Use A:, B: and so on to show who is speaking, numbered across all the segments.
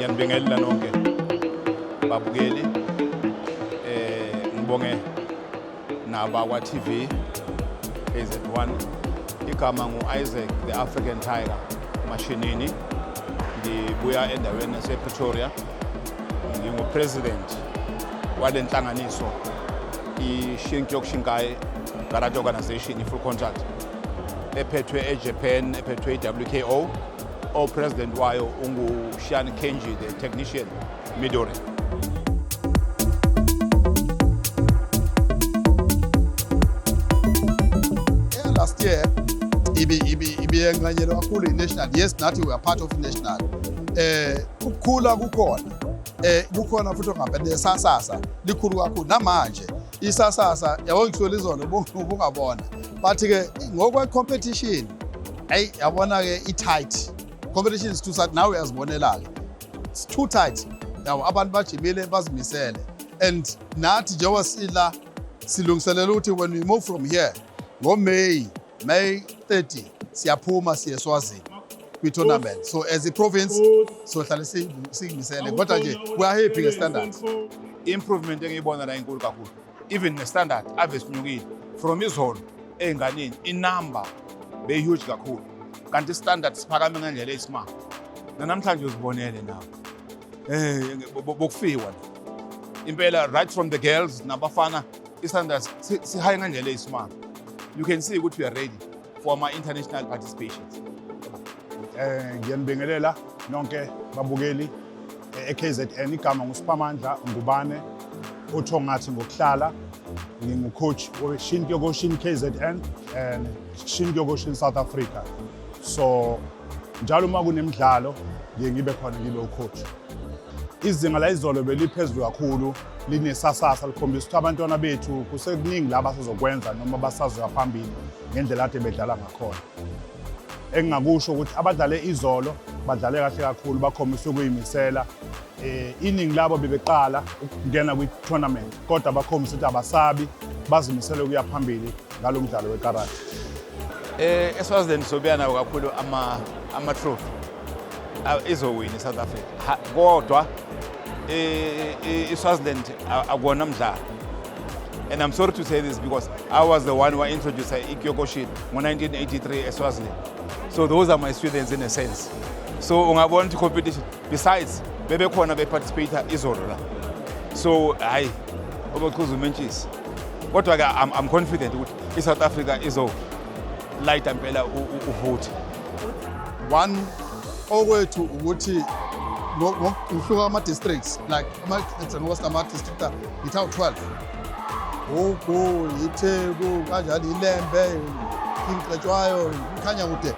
A: Ngiyanibingelela nonke babukeli, ngibonge nabakwa TV KZ1. Igama ngu-Isaac the African Tiger Mashinini, ngibuya endaweni yasePretoria, ngingu-president wale nhlanganiso i-Shinkyokushinkai Karate Organization, i-full contact ephethwe eJapan, ephethwe i-WKO, o-president wayo ungu-Shihan Kenji the technician Midori.
B: Yeah, last year ibiyenqanyelwe kakhulu i-national. Yes, nathi we are part of i-national. Ukukhula kukhona, kukhona futhi ongapende sasasa likhulu kakhulu namanje isasasa, yabo, ngihlola izolo ubungabona, but ke ngokwe competition, hey, yabona ke, i-tight competition is too tight. Nawe uyazibonela ke, it's too tight, yabo. Abantu bajimile, bazimisele, and nathi njengoba sila silungiselela ukuthi when we move from here ngo-May, May 30, siyaphuma siye eSwazini kwi-tournament. So as a province sohlale siyimisele, kodwa nje we are happy nge-standard.
A: Improvement engiyibona la inkulu kakhulu, even ne-standard ave sinyukile from izolo ey'nganeni. Inamba beyi-huge kakhulu, kanti i-standard siphakame ngendlela eyisimanga. Nanamhlanje uzibonele nawe, bokufiwa la impela, right from the girls nabafana, i-standard si-high ngendlela eyisimanga. You can see ukuthi we are ready for ama-international participations.
C: Ngiyanibingelela nonke babukeli e-KZN. Igama nguSiphamandla Ngubane, uThongathi ngokuhlala. Ngingu-coach we-Shin Kyokushin KZN and Shin Kyokushin South Africa. So njalo uma kunemidlalo ngiye ngibe khona, ngibe u-coach. Izinga la izolo beliphezulu kakhulu, linesasasa, likhombisa ukuthi abantwana bethu kusekuningi la basazokwenza noma basazoya phambili ngendlela kade bedlala ngakhona. Engingakusho ukuthi abadlale izolo badlale kahle kakhulu, bakhombisa ukuyimisela. Iningi labo bebeqala ukungena kwi-tournament, kodwa bakhombisa ukuthi abasabi, bazimisele ukuya phambili ngalo mdlalo wekarate.
A: ESwaziland sobuya nawo kakhulu ama trophy. Izowina iSouth Africa. Kodwa iSwaziland akuwona mdlalo. And I'm sorry to say this because I was the one who introduced iKyokushin ngo-1983 eSwaziland. So those are my students in a sense. So ungabona ukuthi competition, besides bebekhona be-participate izolo la. So hayi, obechuza umentshisi. Kodwa ke I'm confident ukuthi iSouth Africa izo light impela uvuthe.
B: One okwethu ukuthi ngokuhluka ama-districts, like ngoba sinama-district ngithi awu-12, Ugu, iTheku, kanjalo iLembe, King Cetshwayo, Mkhanyakude,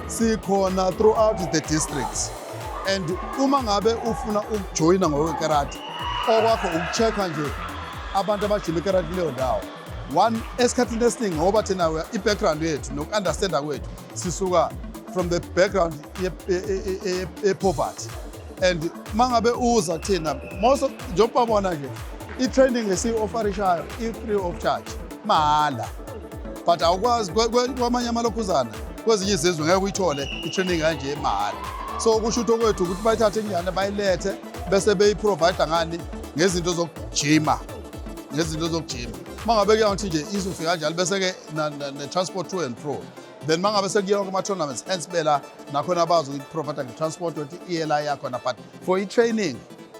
B: sikhona throughout the districts. And uma ngabe ufuna ukujoyina ngokwekarate, okwakho uku-check-a nje abantu abajima ikarate kuleyo ndawo. One, esikhathini esiningi, ngoba thina i-background yethu noku-understanda kwethu sisuka from the background ye-poverty, and mangabe uza kuthina, most of, njengoba bona nje, i-training esiyi-offerishayo i-free of charge, mahhala, but awukwazi kwamanye amalokhuzana, kwezinye izizwe ngeke uyithole i-training kanje mahhala. So kusho ukuthi okwethu ukuthi bayithathe ingane bayilethe, bese beyi-provide ngani? Ngezinto zokujima, ngezinto zokujima. Uma ngabe kuya ukuthi nje izofika kanjalo, bese-ke ne-transport to and fro. Then uma ngabe sekuyiwa kuma-tournaments, hence bela nakhona bazi ukuprovide nge-transport ukuthi iyela yakhona, but for i-training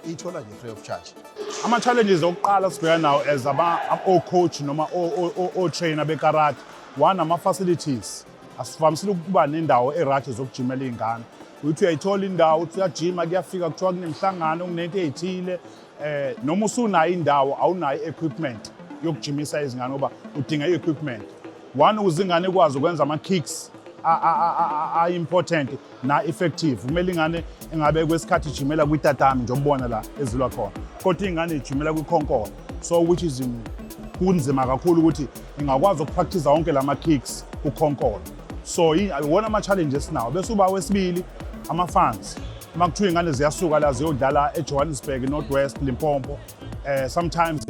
B: iyithola nje free of charge.
C: Ama-challenges okuqala sibhekana nawo as o-coach noma o-trainer bekarate, one, ama-facilities. Asivamisile ukuba nendawo e-right zokujimela iy'ngane. Uthi uyayithola indawo, uthi uyajima, kuyafika kuthiwa kunemihlangano, kunento ey'thile. Noma usunayo indawo, awunayo i-equipment yokujimisa izingane, ngoba udinga i-equipment one ukuze ingane ikwazi ukwenza ama-kicks a-important na-effective. Kumele ingane engabe kwesikhathi ijimela kwitatami, njengoba la ezilwa khona, kodwa iy'ngane ijimela kwikhonkolo, so which is kunzima kakhulu ukuthi ingakwazi uku-practice wonke lama-kicks kukhonkolo. So iwona ama-challenge esinawo. Bese uba wesibili, ama-funds. Uma kuthiwa iy'ngane ziyasuka la ziyodlala eJohannesburg, North West, Limpopo, sometimes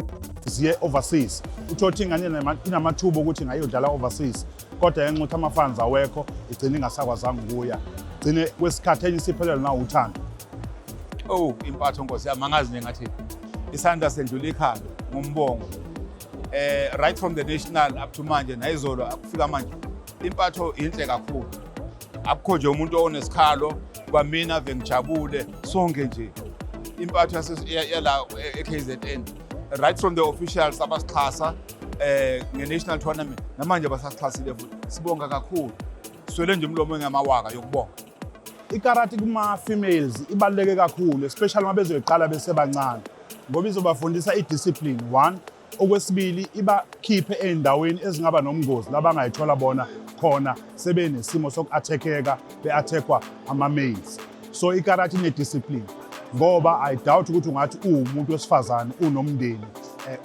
C: ziye overseas, uthole ukuthi ingane inamathuba ukuthi ingayodlala overseas, kodwa ngenxa ukuthi ama-funds awekho, igcine ingasakwazanga ukuya, gcine kwesikhathi enye isiphelelwe na uthando.
A: Oh, impatho nkosi yami, angazi nje ngathi isandla sendlula ikhanda ngombongo. Right from the national up to manje, nayizolo akufika manje, impatho inhle kakhulu. Akukho nje umuntu onesikhalo kwamina, ave ngijabule sonke nje. Impatho yala e-KZN, right from the officials abasixhasa nge-national tournament, namanje basasixhasile futhi, sibonga kakhulu. Swele nje umlomo engamawaka yokubonga.
C: Ikarati kuma-females ibaluleke kakhulu, especially uma bezoyiqala besebancane, ngoba izobafundisa i-discipline one. Okwesibili, ibakhiphe ey'ndaweni ezingaba nomngozi labangayithola bona khona sebenesimo soku-attackeka, be-attackwa ama-males. So ikarati ine-discipline, ngoba I doubt ukuthi ungathi uwumuntu wesifazane unomndeni,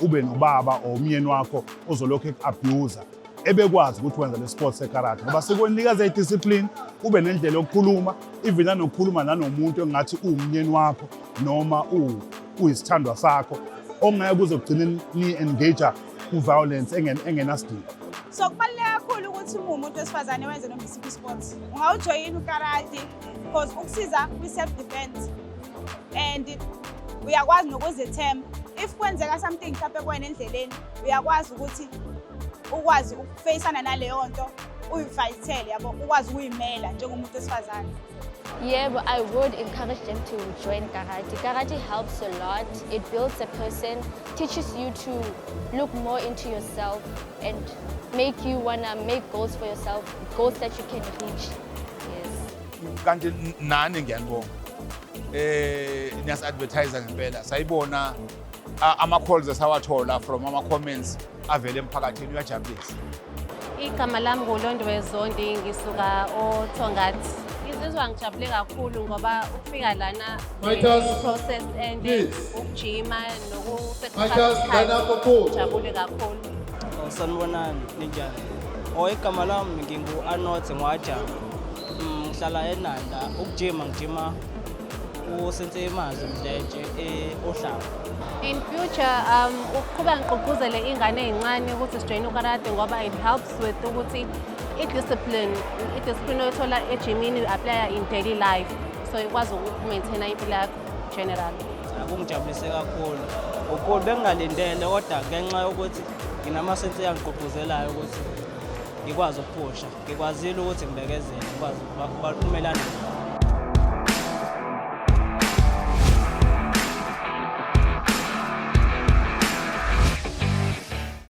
C: ube nobaba or umyeni wakho ozolokhu eku-abuser, ebekwazi ukuthi wenza le sport sekarate, ngoba sikunikeza i-discipline, ube nendlela yokukhuluma, even nanokukhuluma nanomuntu engathi uwumnyeni wakho noma uyisithandwa sakho, ongeke kuze kugcine ni-engage ku-violence engenasidingo.
D: So kubaluleke kakhulu ukuthi uma uwumuntu wesifazane wenze noma isiphi isport. Ungawujoyina ukarate because ukusiza kwi-self defense and uyakwazi nokuzethemba. If kwenzeka something mhlawumbe kuwena endleleni, uyakwazi ukuthi ukwazi ukufeyisana naleyo nto, uyifayithele, yabo, ukwazi ukuyimela njengomuntu wesifazane.
E: Yeah, but I would encourage them to join karate. Karate helps a lot. It builds a person, teaches you to look more into yourself and make you wanna make goals for yourself, goals that you can reach. Yes.
A: Kanti nani ngiyanibonga, niyasi-advertise ngempela. Sayibona ama-calls esawathola from ama-comments avele emphakathini, uyajabulisa.
F: Igama lami nguLondiwe Zondi, ngisuka oThongathi. Ngizizwa ngijabule kakhulu ngoba ukufika lana
B: Fighters,
F: process and
B: please.
F: ukujima.
B: Fighters, line up for four.
F: Jabule kakhulu.
G: Oh, sanibonani, ninjani? Oh, igama lami ngingu-Arnold Ngwaja. Ngihlala eNanda. Ukujima ngijima uSensei Mazwi Mdletshe oHlanga.
F: In future, ukuqhubeka ngigqugquzele ingane ey'ncane ukuthi sijoyine ukarate ngoba it helps with ukuthi i-discipline oyithola ejimini u-applya in daily life, so ikwazi uku-maintaina impilo yakho general.
G: Akungijabulise kakhulu. Ukhulu bengingalindele, kodwa ngenxa yokuthi nginama-sensei angigqugquzelayo ukuthi ngikwazi ukuphusha. Ngikwazile ukuthi ngibekezele, ngikwazi ukumelana.